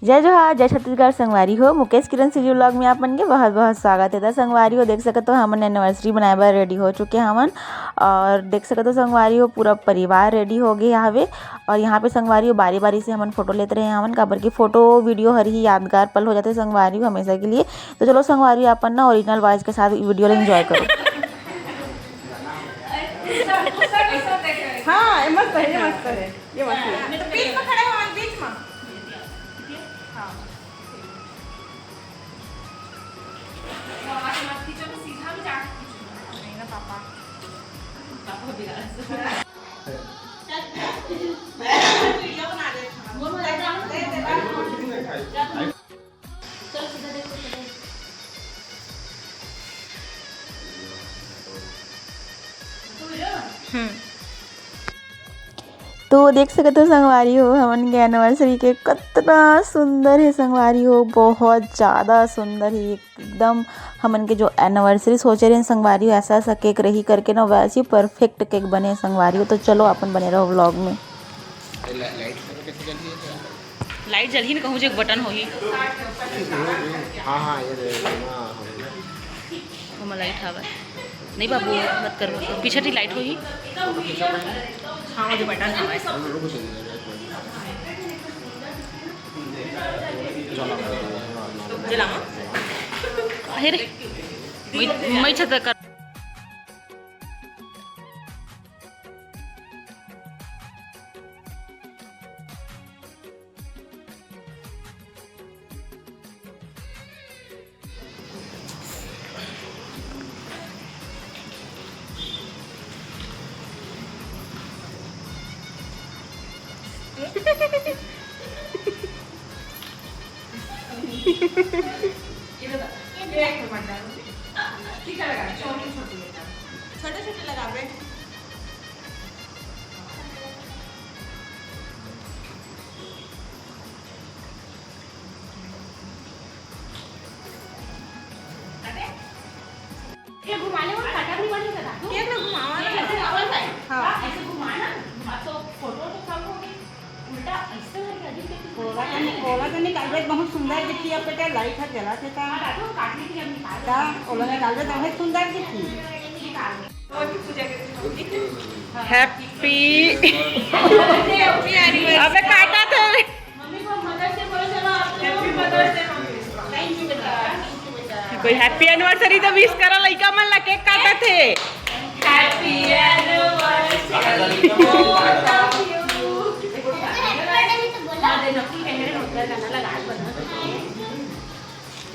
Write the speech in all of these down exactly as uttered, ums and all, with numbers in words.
जय जोहार, जय छत्तीसगढ़ संगवारी हो। मुकेश किरण CG vlog में आप मन के बहुत बहुत स्वागत हे। त संगवारी हो, देख सकत हो, हमन एनिवर्सरी मनाए बर रेडी हो चुके हवन। और देख सकत हो संगवारी हो, पूरा परिवार रेडी हो गए हवे। और यहाँ पे संगवारी हो, बारी बारी से हमन फोटो लेते रहे हवन, काबर कि फोटो वीडियो हर ही यादगार पल हो जाते संगवारी हो हमेशा के लिए। तो चलो संगवारी हो, अपन ना ओरिजिनल वॉइस के साथ वीडियो ला एंजॉय करो। हाँ, ये मस्त है, ये मस्त है, ये मस्त है। तो बीच में खड़े हो, बीच में। हाँ। वहाँ से मत खींचो, तो सीधा भी जाके खींचो। नहीं ना पापा। पापा बिगाड़ सकते हैं। मैं वीडियो बना रही हूँ। वो मैं दे दे। चलो सीधा देखो, सीधा। हम्म। तो देख सकत हो संगवारी हो, हमन के एनिवर्सरी केक कतना सुंदर हे संगवारी हो, बहुत ज़्यादा सुंदर हे एकदम। हमन के जो एनिवर्सरी सोचे रहे संगवारी हो, ऐसा ऐसा केक रही करके ना, वैसे ही परफेक्ट केक बने संगवारी हो। तो चलो अपन बने रहो व्लॉग में। लाइट जलही न कहूँ, जे एक बटन होही। हाँ, हाँ, ये दे, हाँ, हाँ। ओमा लाइट हवय। नहीं बाबू, मत कर, पीछे ती लाइट होही। हाँ, वो जो बटन हवय। जला। हे रे, मैं, मैं छत कर। छोटे छोटे लगाबे। ये घुमाने वाला काटा भी बन सकता है। ये तो घुमावा ना। ऐसे घुमावा ना। हाँ। ऐसे घुमाना। अब तो फोटो तो कम हो गई। उल्टा ऐसे करके अजीब करके कोला तो नहीं, कोला तो निकालबे, बहुत सुंदर दिखी। अब बेटा लाइट हर जला थे ता। हाँ, दादू, काट ली थी, अब निकाल लो। ता, कोला निकालबे तो बहुत सुंदर दिखी। निकाल लो। और भी पूजा करके छोड़ दी। Happy। अबे काटा थे। मम्मी को मदर्स डे बोलो, चलो आप लोग। Happy mother's day mummy. Thank you बेटा, thank you बेटा। कोई happy anniversary तो विश करा, लइका मन ला केक काटत हे। Happy anniversary to you। हाँ, दे नकुल कह रहे हैं, गाना लगा बना।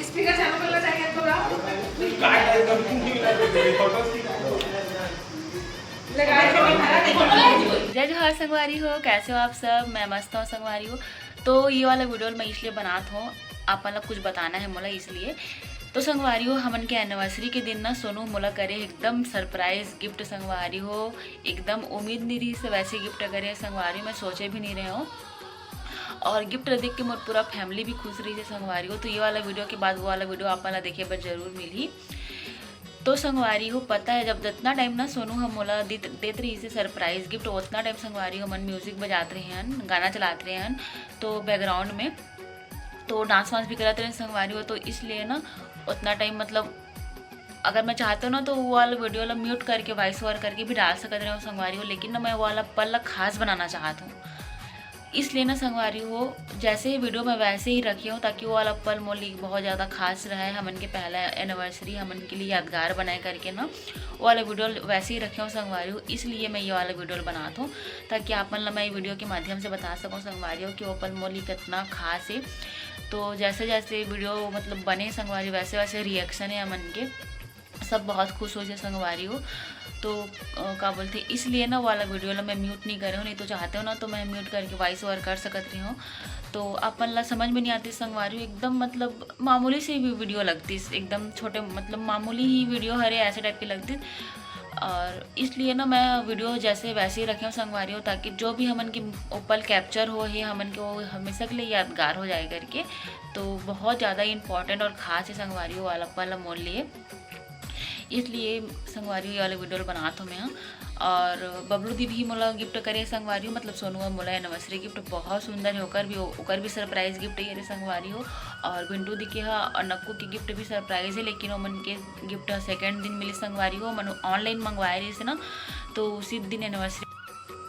स्पीकर चालू करना चाहिए थोड़ा। जय जोहार संगवारी हो, कैसे हो आप सब? मैं मस्त हूँ संगवारी हो। तो ये वाला वीडियो मैं इसलिए बनात हूँ, आप मतलब कुछ बताना है मोला इसलिए। तो संगवारी हो, हमन के एनिवर्सरी के दिन ना सोनू मोला करे एकदम सरप्राइज गिफ्ट संगवारी हो, एकदम उम्मीद नहीं रही से वैसे गिफ्ट करे संगवारी, मैं सोचे भी नहीं रहे हूँ। और गिफ्ट देख के मोर पूरा फैमिली भी खुश रही से संगवारी हो। तो ये वाला वीडियो के बाद वो वाला वीडियो आप मन ला देखे बर जरूर मिलही। तो संगवारी हो, पता है, जब जितना टाइम ना सोनू हम मोला देत, देत रही से सरप्राइज गिफ्ट, उतना टाइम संगवारी हो हमन म्यूजिक बजात रहे हन, गाना चलात रहे हन, तो बैकग्राउंड में तो डांस वांस भी करत रहे संगवारी हो। तो इसलिए ना उतना टाइम, मतलब, अगर मैं चाहती हूँ ना तो वो वाला वीडियो ला म्यूट करके, वॉइस ओवर करके भी डाल सकत रहे हो संगवारी हो, लेकिन ना मैं वो वाला पल ला खास बनाना चाहत हूँ। इसलिए ना संगवारी हो, जैसे ही वीडियो मैं वैसे ही रखी हूँ, ताकि वो वाला पल मोर लिए बहुत ज़्यादा खास रहे, हमन के पहला एनिवर्सरी हमन के लिए यादगार बनाए करके ना, वो वाला वीडियो वैसे ही रखे हूँ संगवारी हो, इसलिए मैं ये वाला वीडियो बनात हूँ, ताकि आप मन ला मैं ये वीडियो के माध्यम से बता सकूँ संगवारी हो कि वो पल मोर लिए कितना खास है। तो जैसे जैसे वीडियो, मतलब, बने संगवारी, वैसे वैसे रिएक्शन है हमन के, सब बहुत खुश हो जाए संगवारी हो। तो अ, का बोलते, इसलिए ना वाला वीडियो ला मैं म्यूट नहीं करे हूँ, नहीं तो चाहते हो ना तो मैं म्यूट करके वॉइस ओवर कर सकत रही हूँ। तो अपन ला समझ में नहीं आती संगवारी हो, एकदम, मतलब, मामूली सी भी वीडियो लगती, एकदम छोटे, मतलब, मामूली ही वीडियो हरे ऐसे टाइप की लगती। और इसलिए ना मैं वीडियो जैसे वैसे ही रखे हूँ संगवारी हो, ताकि जो भी हमन के वो पल कैप्चर हो है, हमन के वो हमेशा के लिए यादगार हो जाए करके। तो बहुत ज़्यादा इंपॉर्टेंट और खास है संगवारी हो वाला पल मोर लिए, इसलिए संगवारी हो ये वाला वीडियो बनात हूँ मैं। और बबलू दी भी मोला गिफ्ट करे संगवारी हो, मतलब सोनू ह मोला एनिवर्सरी गिफ्ट बहुत सुंदर है, ओकर भी, ओकर भी सरप्राइज गिफ्ट ये रे संगवारी हो। और बिंटू दी के ह और नक्कू के गिफ्ट भी सरप्राइज है, लेकिन ओमन के गिफ्ट सेकंड दिन मिले संगवारी हो, ओमन ऑनलाइन मंगवाए रहिस ना, तो उसी दिन एनिवर्सरी।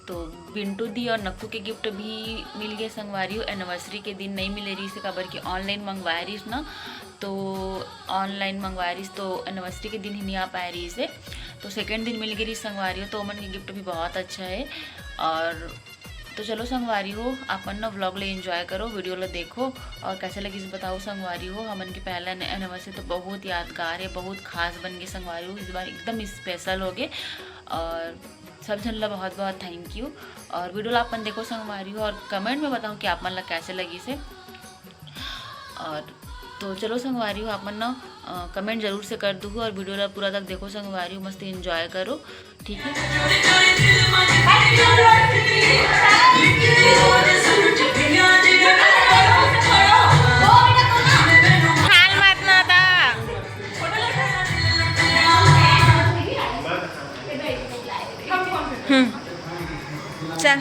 तो बिंटू दी और नक्कू के गिफ्ट भी मिल गए संगवारी हो। एनिवर्सरी के दिन नहीं मिले रहिस हे, काबर कि ऑनलाइन मंगवाए रहिस ना, तो ऑनलाइन मंगवाए रहिस, तो एनिवर्सरी के दिन ही नहीं आ पाए रहिस हे, तो सेकंड दिन मिल गए रहिस संगवारी हो। तो ओमन के गिफ्ट भी बहुत अच्छा है। और तो चलो संगवारी हो, आप मन ना व्लॉग ले एंजॉय करो, वीडियो ला देखो और कैसे लगिस बताओ संगवारी हो। हमन के पहला एनिवर्सरी तो बहुत यादगार है, बहुत खास बन गए संगवारी हो, इस बार एकदम स्पेशल हो गए। और सब झन ला बहुत बहुत थैंक यू। और वीडियो ला आप मन देखो संगवारी हो और कमेंट में बताओ कि आप मन ला कैसे लगिस हे। और तो चलो संगवारी हो, आप मन ना कमेंट जरूर से कर दू और वीडियो ला पूरा तक देखो संगवारी हो, मस्त एंजॉय करो, ठीक है। हाल मत ना था। हम्म। चल।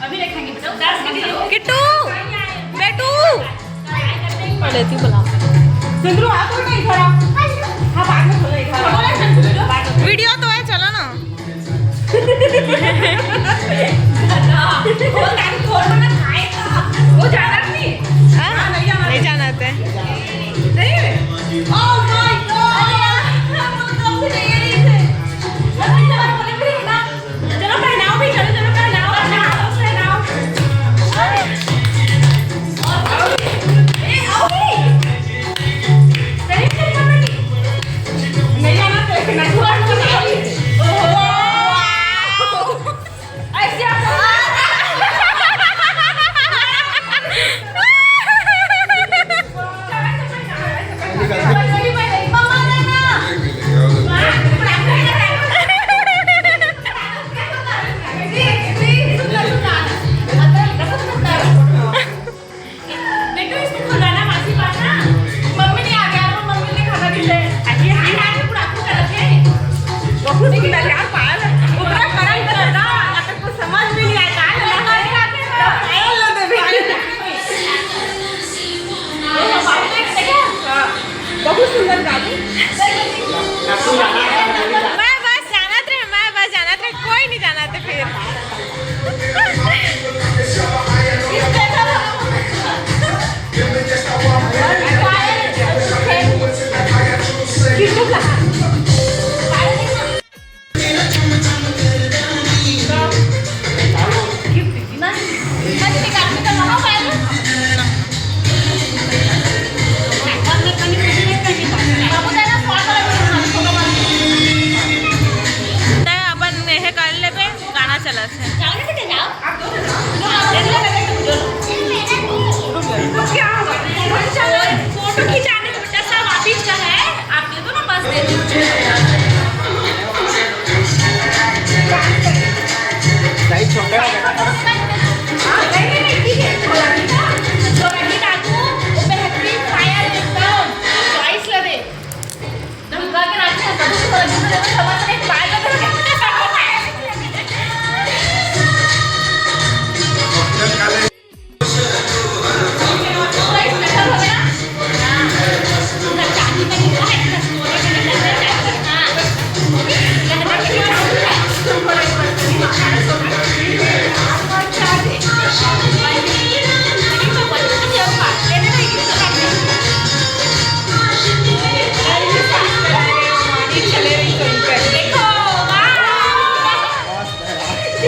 अभी रखेंगे बेटा, उदास के लिए। किट्टू, बेटू। पढ़े थी बुला। सिंदरू, आ तो बेटा इधर आ। हाँ, बाद में बोलो इधर। वीडियो तो है, चलो ना। वो जाना नहीं। हाँ? हाँ, नहीं जाना। नहीं जाना थे। नहीं। Oh my God! हम लोग तो भी नहीं है। चलो पहनाओ भी, चलो, चलो पहनाओ, पहनाओ, पहनाओ। ए, आओ भी। नहीं, नहीं, नहीं, नहीं। नहीं आना तो एक नटुआ को बनाओ। ओहो। ऐसे आप बेटू, इसको खुलवाना मासी पास ना। मम्मी नहीं आ गया, तो मम्मी ने खाना भी ले। अरे, ये हाथ में पूरा आपको करत है। बहुत सुंदर यार, पायल। उतना करम करना, अगर कुछ समझ में नहीं आया, पायल लेना है। पायल लो देवी। हाँ, बहुत सुंदर गाड़ी। मैं बस जानत रहे, मैं बस जानत रहे, कोई नहीं जानत है फिर। अपन यह कर लेबे। गाना चलत हे। फोटो खिंचाने का बेटा सब आप ही का है, आप दे दो ना, बस दे दो। नहीं, छोटा है बेटा। हाँ, नहीं, नहीं, नहीं, ठीक है। जो रही राजू, वो बेहतरीन पायल एकदम चॉइस लगे।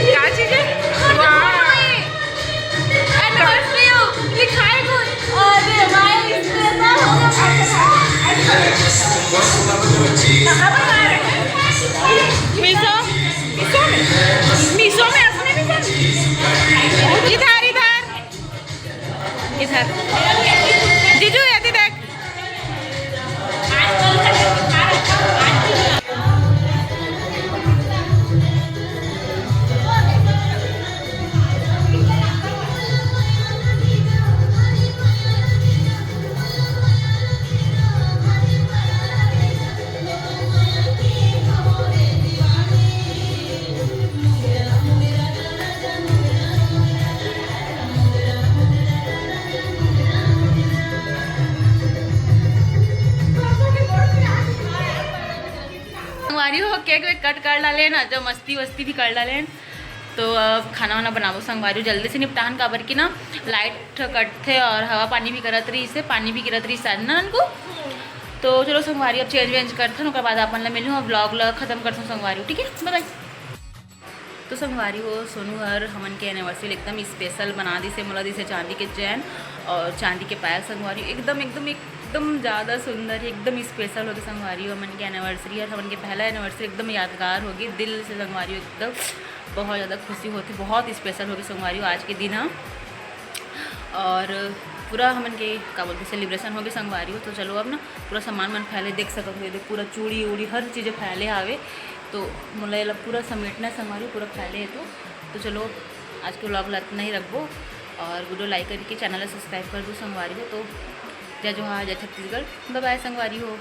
क्या चीज है? वाह। एनिवर्सरी हो, लिखाई कुछ। अरे भाई, स्पेशल हो गया। कहाँ पर आ रहे हैं? मीशो। मीशो में? मीशो में अपने भी कर। इधर, इधर। इधर। जीजू, ये देख। एक वेक कट कर डालेन, जो मस्ती वस्ती भी कर डालेन। तो अब खाना वाना बनाबो संगवारी हो, जल्दी से निपटान, काबर कि ना लाइट कटथे और हवा पानी भी करत रहिसे, पानी भी गिरत रहिसे आज ना अनकू। तो चलो संगवारी, अब चेंज वेंज करथन, ओकर बाद अपन ला मिलहूँ, अब व्लॉग ला खत्म करथन संगवारी हो, ठीक है, बाय बाय। तो संगवारी हो, सोनू हर हमन के एनिवर्सरी एकदम स्पेशल बना दिसे, मोला दिसे चांदी के चैन और चांदी के पायल संगवारी हो, एकदम एकदम एकदम ज़्यादा सुंदर, एकदम स्पेशल होगे संगवारी हो। हमन के एनिवर्सरी हर, हमन के पहला एनिवर्सरी एकदम यादगार होगे दिल से संगवारी हो, एकदम बहुत ज़्यादा खुशी होथे, बहुत स्पेशल होगे संगवारी हो आज के दिन ह। और पूरा हमन के का बोलथे सेलिब्रेशन होगे संगवारी हो। तो चलो अब ना पूरा सामान मन फैले देख सकत हो, ये देख पूरा चूड़ी उड़ी हर चीज़ फैले हावे। तो मोला एला पूरा समेटना संगवारी हो, पूरा फैले हे। तो, तो चलो आज के व्लॉग ला इतना ही रखबो और वीडियो लाइक करके चैनल ला सब्सक्राइब कर दो संगवारी हो। तो जय जोहार, जय छत्तीसगढ़, बाय बाय संगवारी हो।